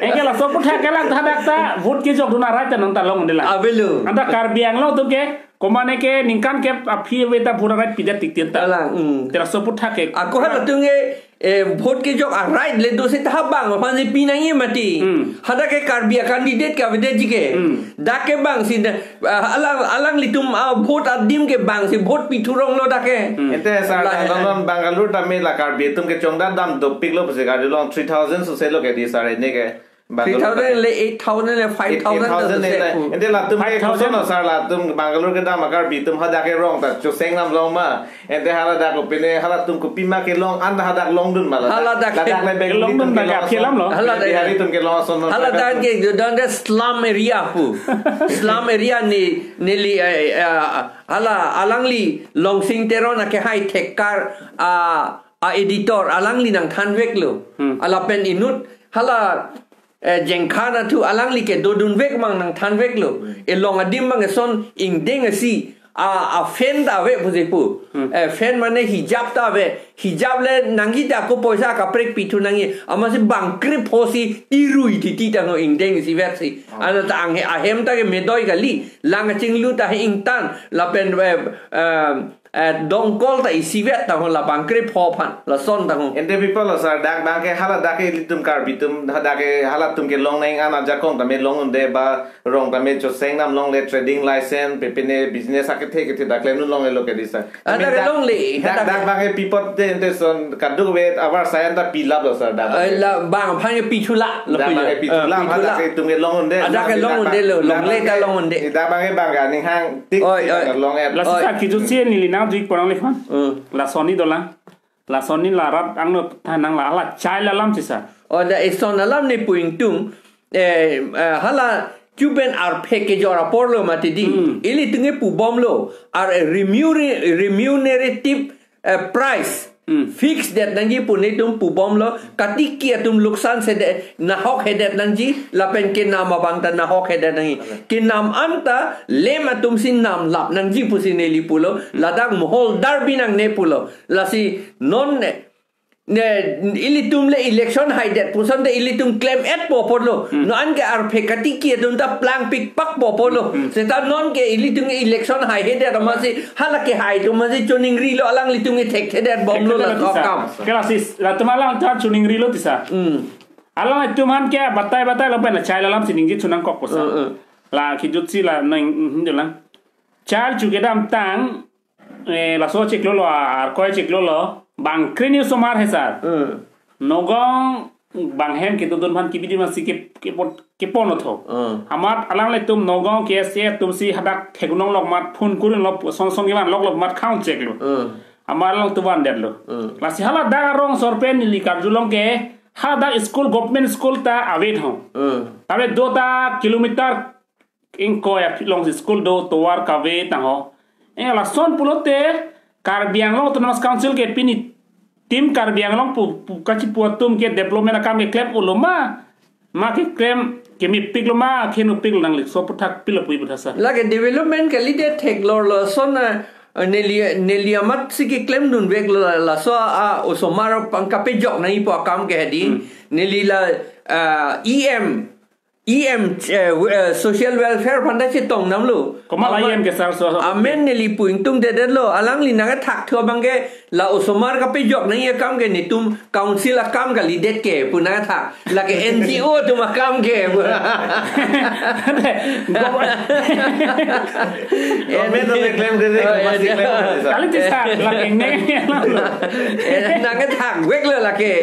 Anke laso aphuthak ke lang hadak ta vote kejokdun a-right ta non ta long de la. Avelo. Anta Karbi Anglong atum ke komane ke ningkan ke aphi ave ta vote a-right pidet tik tin ta. Alang, hmm. Te laso aphuthak ke. Ako halatum ke eh, vote kejok a-right le do seta bang aphansi pinangji mati. Hmm. Hadak ke Karbi a-candidate ke avedetji ke. Hmm. Dak ke bangsi na, ah, alang, alanglitum, ah, vote adim ke bangsi vote pithuronglo dak ke. Hmm. Ente sir, la, la, la, non Bangalore tame la Karbi atum ke chongdatdam dopiklo pusi Karbi Anglong three thousand sose lo ke di sir ne ke. Bangalore Three thousand tame. Le eight thousand le five thousand Eight thousand to le se. Ente latum ke Five thousand. Koson no sir latum Bangalore kedam a-Karbi atum hadak ke rong ta choseng nam long ma. Ente haladak kopine halatum kopima kelong an hadak longdun ma la. Haladak ladak le beng longdun tum ta kelong ke aphi alam lo. Haladak Bihari atum kelong ason non. Haladak ke don de slum area pu. Slum area ni neli, eh, eh, hala alangli Longsing Teron ake hai thekkar a, a-editor alangli nangthanveklo. Hmm. Lapen inut hala eh, Jengkhan athu alangli ke dodunvek mang nangthanveklo. Hmm. Elong adim mang eson ingdeng isi a, a-fan ta ave pusi pu. Hmm. Eh, fan mane hijab ta ave. Hijab le nangji ta ako poisa kaprek pithu nangji. Amatsi bang krephosi irui titi ta ngo ingdeng isivetsi. Oh. Anat anghe ahem ta ke medoi kali. Lang achinglu ta he ingtan. Lapen, eh, eh, eh, dongkol ta isivet ta ho labang krepho aphan, lason ta ho. Ente people lo sir, dak bang ke haladak ke ilitum Karbi atum, hadak ke halatum kelong nang an ajakong tame long un-e ba rong tame choseng nam longle trading license, pepine business akethe kethe dak le nu longle lo ke di sir. Hadak ke longle, dak, hadak dak ke. Bang ke people te ente son kaduk ave abar sayan ta pilap lo sir dak. Eh, la bang aphan ke pithula lo. Dak bang ke pithula, eh, pithula. Hadak ke itum kelong un-e. Hadak kelong un-e lo, dak longle bang ta ke, long un-e. Dak bang ke bang ke aning hang tik oi, tik oi. Long et. Lasi oi. Sir kijutsi neli nangjuipon nangliphan. Hmm. Lasonni dolang. Lasonni la rat angno thanang la hala child alam si sir. Oh, dak eson alam ne pu ingtung. Eh, eh, hala chuben arphe kejor apor lo mati di. Hmm. Ilitum ke pubomlo. Ar remuni-, remunerative, eh, price. Hmm. Fix det nangji pu netum pubomlo. Katiki atum luksan sedet nahok hedet nangji. Lapen kenam abang ta nahok hedet nangji. Amen. Kenam anta lem atumsi namlap nangji pusi neli pulo. Hmm. Ladak moholdar binangne pulo. Lasi non ne, ne, ilitum le election haidet puson te ilitum klem-etpo apotlo. Hmm. Non ke arphe katiki atum ta plangpikpakpo apotlo. Hmm. Seta non ke ilitum ke election haihedet amatsi hala kehai atum amatsi choningrilo alanglitum ke thekthedetbomlo. Thekthedet la ti sir. Kam. Ke lasi latum alang ta choningrilo ti sir. Hmm. Alanglitum aphan ke batai batai lo pen child alam si ningje thu nangkokpo sir. Hmm, hmm. La kijutsi la nang, hmm, dolang. Child chu kedamtang eh, laso chiklo lo, arkoi chiklo lo, bang kre ni osomar he sir. Hmm. Nagaon bang hem kedodun aphan kebidi amatsi ke, ke pot, kepon otho. Hmm. Amat alanglitum Nagaon K S A atumsi hadak theklonglok amat phone kurilo son son kevanloklo amat khang cheklo. Hmm. Amat alangtum vandetlo. Hmm. Lasi haladak arong sor pen neli karjulong ke hadak school government school ta ave tho. Hmm. Tame do ta kilometer ingkoi alongsi school do tovar kave tangho. Eh, lason pulote Karbi Anglong Autonomous Council ke pini tim Karbi Anglong pu, pu kachipu atum ke development akam ke klem-olo ma. Ma keklem kemepiklo ma, khenopiklo nangli so aphuthak pilo pu iphuthak sir. Lake development kalidet theklonglo son, eh, neli, neli amatsi keklemdunveklo laso a osomar aphan kapejok nangjipo akam ke hedi. Hmm. Neli la, ah, E M E M, eh, w- eh, social welfare aphan ta chetong damlo. Komat la Ama- E M ke sir, so, so. Amen neli pu ingtungdedetlo. Alangli nangkethak thu abang ke la osomar kapejok nangji akam ke netum council akam kalidet ke pu nangkethak. Lake N G O atum akam ke pu. Government atum klem dede, Oh, komat si iya. klem dede, sir. Kali ti sir, lake ne. Eh, nangkethakveklo lake.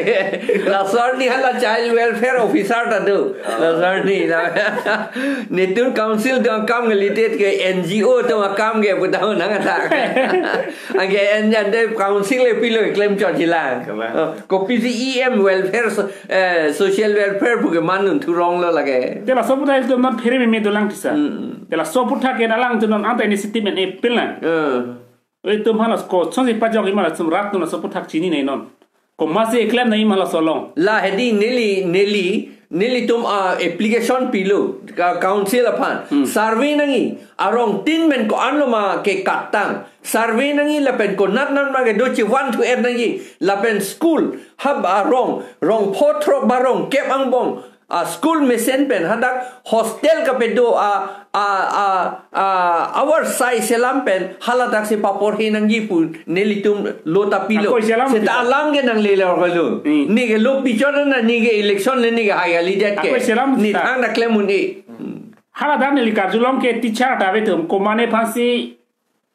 Laso arni hala child welfare officer ta do. Laso arni na. Netum council atum akam kalidet ke N G O atum akam ke pu ta nangkethak. Anke en ante council le pilo klem chot jilang. Kalang. Oh, kopisi E M welfare so- eh, social welfare pu ke manun thuronglo lake. Te laso aputhak itum non phere meme dolang ti sir. Mm. Te laso aputhak ke alangtum non anta initiative men appeal lang. Eh. Itum hala ko chonsi pajok ima latum rat atum laso aputhak chinine non. Komatsi klem nangji ma laso along. La hedi neli, neli, nelitum, ah, application pilo ka council aphan. Hmm. Survey nangji, arong tin men ko-anlo ma ke katang. Survey nangji lapen konat nat ma kedo chevan thu-et nangji. Lapen school, hap arong, rong pho throk ba rong kep angbong a school mesen pen hadak hostel kapedo a, a, a, a, our size selam pen haladaksi paporhe nangji pu nelitum lo ta pilo. Ako selam Seta kita. alam ke nanglelo kalo. Hmm. Ne ke lo pichon na ne ke election le ne ke hai kalidet ke. Ako selam Ne kita. thang ta klem un-e. Haladak neli karjulong ke teacher ta ave atum komat aphansi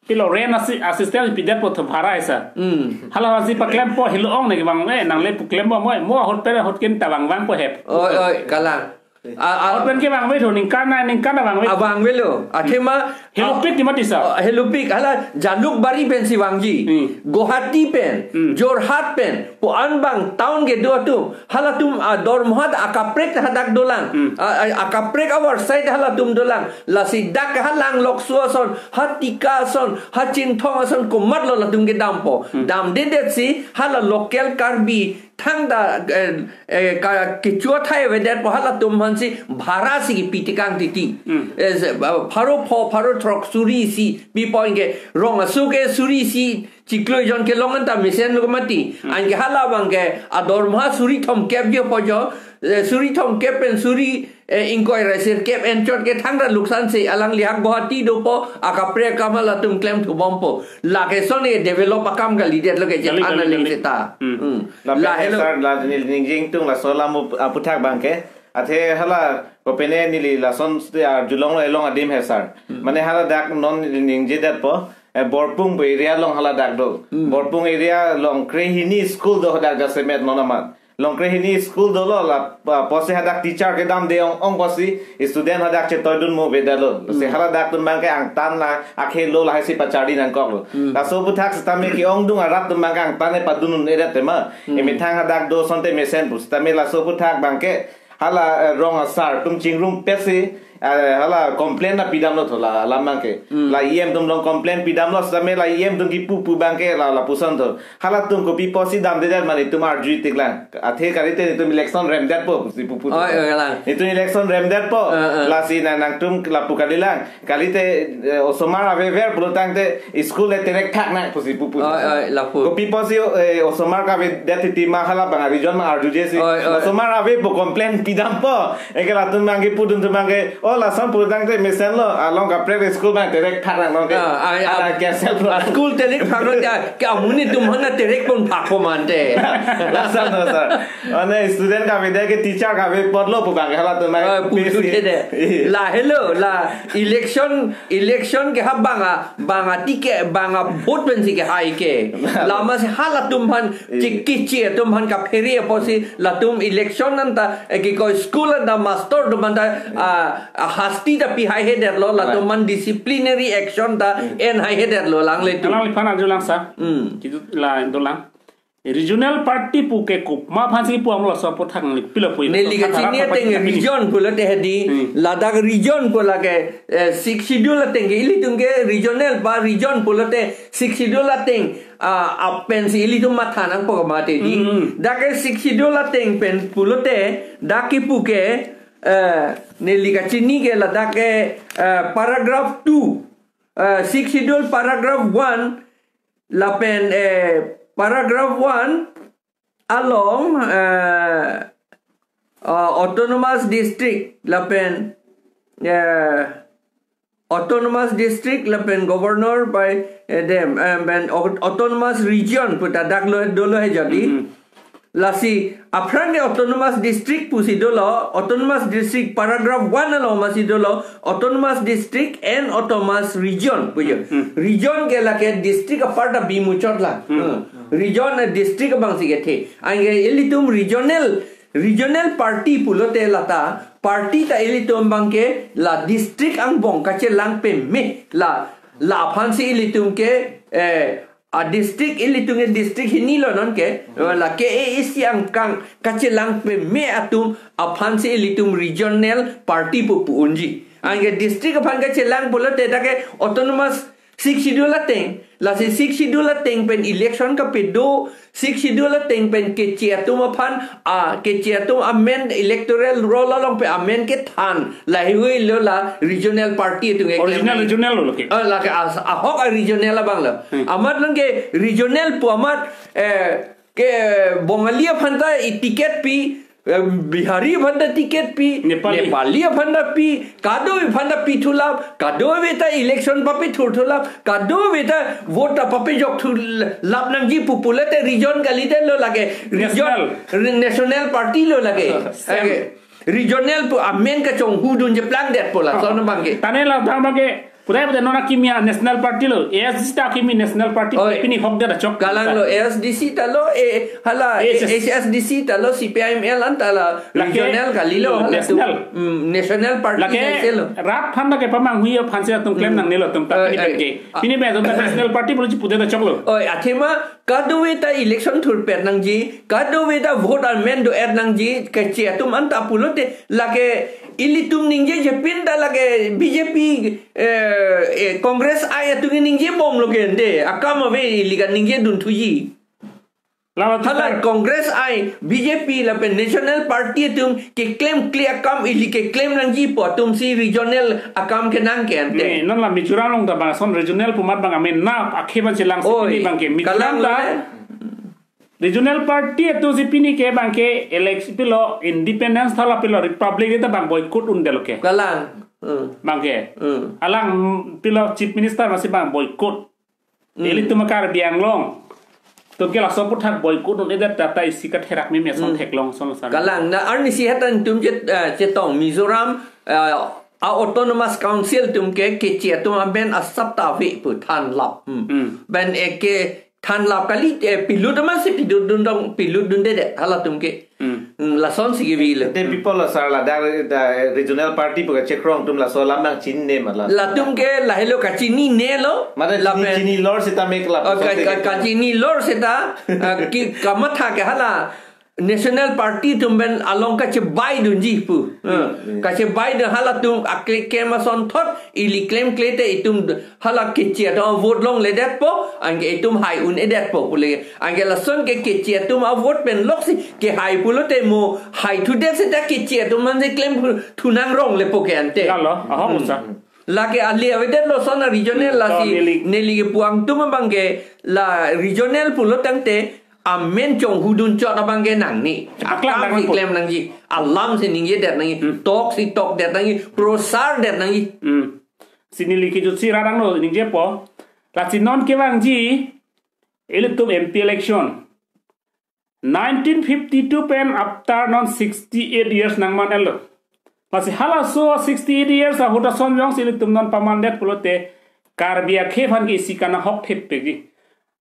pilo rent assi- assistance pidet po tho bhara esa. Hmm. Hala aphansi paklempo helo ong ne vang eh nangle pu klempo mo mo ahut pen ahut kin ta vang vangpo hep. Oi, oi, kalang. A, a, Ahut pen ke vangve tho ningkan na ningkan ta vangve. Abang velo. Athema Helopik ti mati sir. Oh, Helopik, hala Jalukbari pensi vangji. Hmm. Guwahati pen, Hmm. Jorhat pen, pu-an abang town kedo atum, halatum adormohat akaprek hadak dolang. Hmm. A, a, akaprek our side halatum dolang. Lasi dak ha Langlokso ason, ha Tika ason, ha Chinthong ason, komatlo latum kedampo. Hmm. Damdedetsi, hala local Karbi, thangta, eh, eh, ka, kecho thai avedetpo halatum aphansi bhara si kipi tekang titi. Hmm. Eh, se- ba- pharo pho, pharo throk suri isi pipo anke rong aso ke suri isi chiklo jon kelong anta mesenlo mati. Hmm. Anke hala abang ke adormoha suri thomkep jo po jo, eh, suri thomkep pen suri, eh, ingkoi ra sirkep enchot ke thangta luksan si alangli ha Guwahati dopo akaprek akam halatum klem thubompo. Lake son e develop akam kalidetlo ke Kali, chethan kali, aling kali. seta. Hmm. Hmm. Lapen La he helo. sir, la neli ningje ingtung laso alam ap- aputhak abang ke. Athe hala kopine neli lason sti arjulonglo elong adim he sir. Hmm. Mane haladak non neli ningjedetpo, eh, Borpung pu area along haladak do. Hmm. Borpung area along krehini school do hadak jasemet non amat. Along krehini school dolo la pa- apotsi hadak teacher kedamde ong ong apotsi student hadak chetoidun mo avedetlo. Si Hmm. haladak atum abang ke angtan la akhelo lahai si pacharli nangkoklo. Hmm. Laso aputhak sitame ke-ongdung arat atum abang ke angtan e padun un-edet tema. Hmm. Emethang hadak do asonte mesen pu. Sitame laso aputhak abang ke hala, eh, rong asar atum chingrumpetsi, eh, hala complain na pidamlo tho la alam abang ke. Hmm. La E M atum along complain pidamlo sitame la E M atum kipu pu abang ke la lapuson tho. Halatum kopi apotsi damdedet ma netum arju-i tiklang. Athe kalite netum election remdetpo pusi pupu. Oi, oi, kalang. Netum election remdetpo. Eh, eh. Lasi na nangtum lapu kalilang. Kalite, eh, osomar avever pulo tangte school le terek thak nang pusi pupu. Oi, oi, lapu. Kopi apotsi, eh, osomar kavedet titi ma hala abang region ma arjujesi. Oi, oi. Osomar avepo complain pidampo. Anke latum abang ke pudun atum abang ke, oh, lason pulo tangte mesenlo, along kaprek school abang terek thak nang nong ke. Ah, ai, Ada ah, cancel pulo. Ah, school terek thak nang ke, ke amonit atum aphan terek pon phak po mante. Lason no sir. Mane student kave de ke teacher kave apotlo pu abang ke halatum abang ke Ah, pu pesi. Sude de. Iya. La helo, la election, election ke ha bang a, bang a ticket, bang a vote pensi kehai ke. Lama si halatum aphan Iya. chikkichi atum aphan kaphere apotsi latum election anta, eh, kiko school anta master atum anta, ah, ah, hasti ta pihai hedetlo, latum Right. aphan disciplinary action ta Hmm. enhai hedetlo langle tu. Alangliphan arjulang sir. Hmm. Kitu la dolang. Regional party pu ke komat aphansi pu amlo so aputhak neli pilo pu. Neli kachini ateng region pulote hedi, Hmm. ladak region pu lake, eh, Sixth Schedule ateng ke ilitum ke regional ba region pulote Sixth Schedule ateng, ah, apensi ilitum matha nangpo mati di. Hmm, hmm. Dak ke Sixth Schedule ateng pen pulote dak kipu ke, eh, neli kachini ke ladak ke, eh, paragraph two, eh, Sixth Schedule paragraph one, lapen, eh, paragraph one along, eh, uh, autonomous district lapen, uh, autonomous district lapen governor by, uh, them, um, and au- autonomous region puta dak lo dolo he jadi. Mhm. Lasi aphrang ke autonomous district pusi dolo, autonomous district paragraph one along masi dolo, autonomous district and autonomous region pujo. Hmm. Region ke lake district apart a bimuchot la. Hmm. Hmm. Region a district abang si kethe. Anke ilitum regional, regional party pulote lata, party ta ilitum abang ke la district angbong kachelang peme la, la aphan si ilitum ke, eh, a district ilitum ke district hini lo non ke, la ke e isi angkang kachelang peme atum aphan si ilitum regional party pu pu unji. Anke district aphan kachelang pulote dak ke autonomous Sixth Schedule ateng, lasi Sixth Schedule ateng pen election kapedo, Sixth Schedule ateng pen keche atum aphan, a keche atum amen electoral roll along pen amen kethan, lahei lo la regional party atum ke Original klem regional lo ke. Ah, lake as- ahok a regional abang lo. Hmm. Amat lake regional pu amat, eh, ke Bongali aphan ta i ticket pi, eh, Bihari aphan ta ticket pi, Nepali. Nepali aphan ta pi, kadokave aphan ta pi thulap, kadokave ta election pape thur thulap, kadokave ta vote ta pape jok thulap nangji pu pulote region kalite lo lake. Region, National. Re- national party lo lake. Same. Lake. Regional pu amen kachonghu dunje plangdet pu lason abang ke. Tane la abang ke. Pudai pudai non akimi a national party lo. A S D C ta akimi national party. Oi. Pini hok dia chok. Kalang lo A S D C ta lo, eh, hala, H S. H S D C ta lo, C P I M L an ta la Lake regional kali lo, hala tu. National. Hmm, national party Lake na isi lo. Rat aphan ta ke pamang hui aphan si atum klem Hmm. nangne lo atum ta Oi, pini oi. Pen ke. Ah. Pini pen atum ta national party pulo si pudai ta chok lo. Oi, athema kadokave ta election thurpet nangji, kadokave ta vote amen do-et nangji, keche atum anta pulote, lake ilitum ningjeje pin ta lake B J P, eh, eh, Congress ai atum ke ningje bom lo ke ante, akam ave ili kaningje dun thuji. Lalo Hala tukar. Congress ai, B J P lapen National Party atum keklem kle akam ili keklem nangji pu atum si regional akam kenang ke ante. Ne, non la Mizoram along ta bang son regional pu amat bang amen na akhei ban chelang si Oi, pini bang ke Mizoram kalang ta lo, eh. Regional party atum si pini ke bang ke election pilo independence thala pilo republic ta bang boycott un delo ke. Kalang. Hmm. Bang ke. Hmm. Alang pilo chief minister masi bang boycott. Hmm. Ilitum Karbi Anglong. Atum ke laso aputhak boycott un-edet ta isi katherak meme son Hmm. theklong son sar. Kalang na arnisi hatan atum chet, eh, chetong Mizoram, eh, a autonomous council atum ke keche atum amen asap ta ave pu thanlap. Hmm. Hmm. Pen eke thanlap kali, eh, pilut amat si pilut dun dong, pilut dundedet halatum ke. Hmm. Hmm, lason si kevi lo. Te people la sar la dar da regional party pu kachekrong atum laso alam nangchinine ma la. Latum ke lahelo kachinine lo. Mane Lapen chini, chini lor seta mek la Oh, ka, pusote ka, ke. Kachinilor seta, ah, ki kamatha ke hala National Party atum pen along kachebai dunji pu. Ah, Hmm. kachebai dun halatum akle kem asonthot ili klem klete itum hala keche atum vote longledetpo, anke itum hai un-edetpo pule. Anke lason ke keche atum a vote pen loksi kehai pulote mo hai thudet seta keche atum manje klem thu nang rong lepo ke ante. Lalo, ahok Hmm. usa. Lake ali avedet lo son a regional Hmm, lasi to neli. Neli kepu-ang atum abang ke la regional pulo tangte amen chonghu dun chot abang ke nangne. Aklang Akam si nangpo. Klem nangji. Alam si ningjedet nangji. Hmm. Tok si tokdet nangji. Prosardet nangji. Hmm. Si neli kejut si rarang lo ningjepo. Lasi non kevangji ilitum M P election. Nineteen fifty-two pen after non sixty-eight years nangman-et lo. Lasi halaso sixty-eight years ahut ason jongsi ilitum non pamandet pulote Karbi akhei aphan ke isi kana hok thepik ji.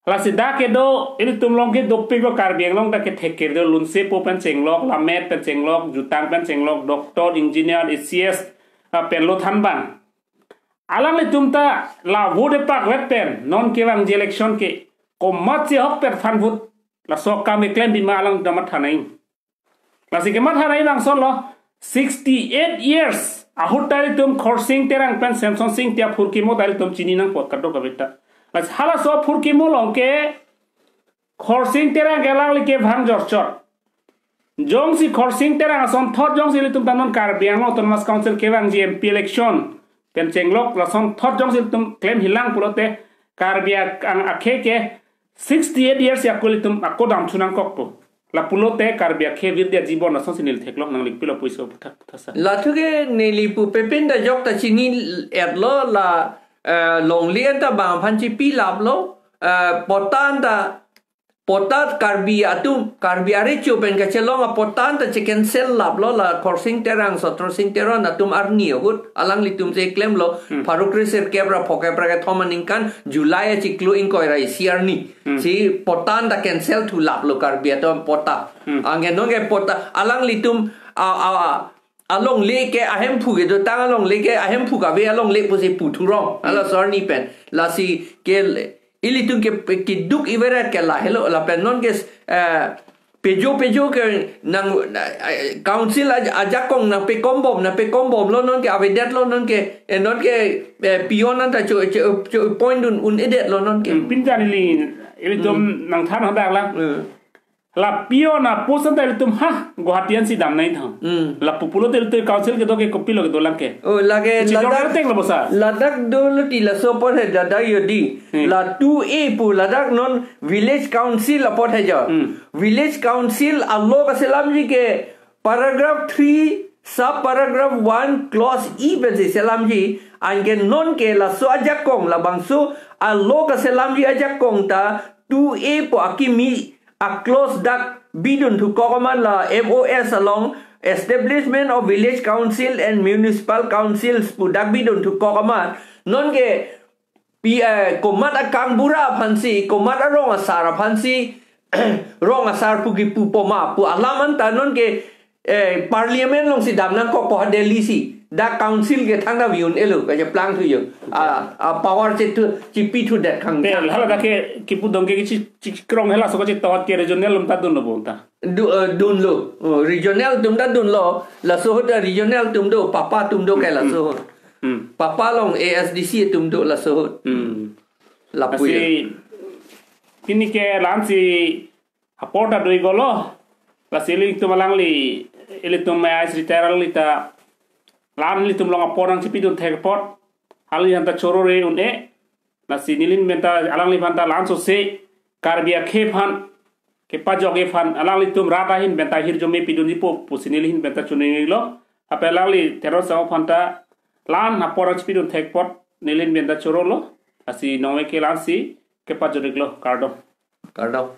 Lasi dak kedo ilitum along ke dopik lo Karbi Anglong dak ke thekkir do lunsepo pen chenglok, lammet pen chenglok, jutang pen chenglok, doctor, engineer, A C S, ah, pen lo thanbang. Alanglitum ta la vote pakvet pen non kevangji election ke komatsi ahokpet aphan vote laso akam keklem pima alang ta matha nai. Lasi kematha nai bangso lo sixty-eight years ahut ta ilitum Khorsing Terang pen Semson Sing Ingti aphurkimo ta ilitum chini nangpo kadokave ta. Lasi halaso aphurkimo along ke Khorsing Terang ke alangli kevang jorchot. Jongsi Khorsing Terang asonthot jongsi ilitum ta non Karbi Anglong Autonomous Council kevangji M P election pen chenglok lasonthot jongsi ilitum klem hilang pulote Karbi ak-, ang akhei ke sixty-eight years ako ilitum ako dam thu nangkokpo. Lapulote Karbi akhei virdi ajibon asonsi neli theklong, nangli kopilo pusi puthak puthak sa. Lathu ke neli pu pepin ta jok ta chini-etlo la, eh, longle anta bang aphan chipilaplo, eh, patta anta, patta Karbi atum, Karbi arecho pen kachelong apatta anta che-cancel laplo la Khorsing Terang, Sotrosing Teron atum arni ahut, alanglitum si klemlo, Hmm. pharo kresirkep ra phokep ra kethom aningkan, July achiklo ingkoi ra isi arni. Hmm. Si patta anta cancel thu laplo Karbi atum patta. Hmm. Anke nonke patta alanglitum a, a, a, alongle ke ahemphu kedotang alongle ke ahemphu kave alongle pusi pu thurong. Hmm. Halaso arni pen. Lasi ke le-, ilitum ke pe-, keduk iveret ke lahelo lapen nonke, eh, pejo pejo ke nang, eh, council aj-, ajakong nangpekombom, nangpekombomlo nonke avedetlo nonke, eh, nonke, eh, peon anta cho, cho, cho-appoint un, un-edetlo nonke. Hmm, pini ta neli, ilitum Hmm. nangthan hadak lang. Hmm. La peon apost anta ilitum ha Guwahati ansi damnang tha. Hmm. Lapu pulote ilitum council kedo ke kopilo kedolang ke. Oh, lake Chidor ladak, ateng lo bosa. Ladak dolo ti laso apot he dada jodi. Hmm. La two A pu ladak non village council apot he jo. Hmm. Village council a-law kaselamji ke paragraph three, sub paragraph one, clause E pensi selamji, anke nonke laso ajakong labangso a-law kaselamji ajakong ta two A pu akimi a-clause dak bidun thukok amat la M O S along Establishment of Village Council and Municipal Councils pu dak bidun thukok amat. Nonke pi, eh, komat akangbura aphansi, komat arong asar aphansi, rong asar pu kipu poma pu alam anta nonke, eh, parliament alongsi damnangkokpo ha Delhi si. Dak council ke thangta view un-elo, kacheplang thu jo. A, a power chethu, chipi thudet khang. Te, hala dak ke kipu dong ke chi, chi, chikrong hela so ko chitawat ke regional atum ta dunlo bonta. Du, eh, dunlo. Oh, regional atum ta dunlo. Laso ahut ta regional atum do, papa atum do ke laso ahut. Hmm. Papa along A S D C atum do laso ahut. Hmm. Lapu ya. Lasi pini ke la-ansi apor ta do-iklo. Lasi ilitum alangli, ilitum A I S retire alangli ta la-an ilitum along apor nangchipidun thek apot. Alangliphan ta choro-re un-e. Lasi neli penta alangliphan ta la-an sose Karbi akhei aphan kepajokji aphan alanglitum rat ahin penta hirjume pidunjipo pusi neli ahin penta choningri-iklo. Lapen alangli Teron Sangho aphan ta la-an apor nangchipidun thek apot neli ahin penta chorolo. Lasi nonke la-ansi kepajok-iklo, kardom. Kardom.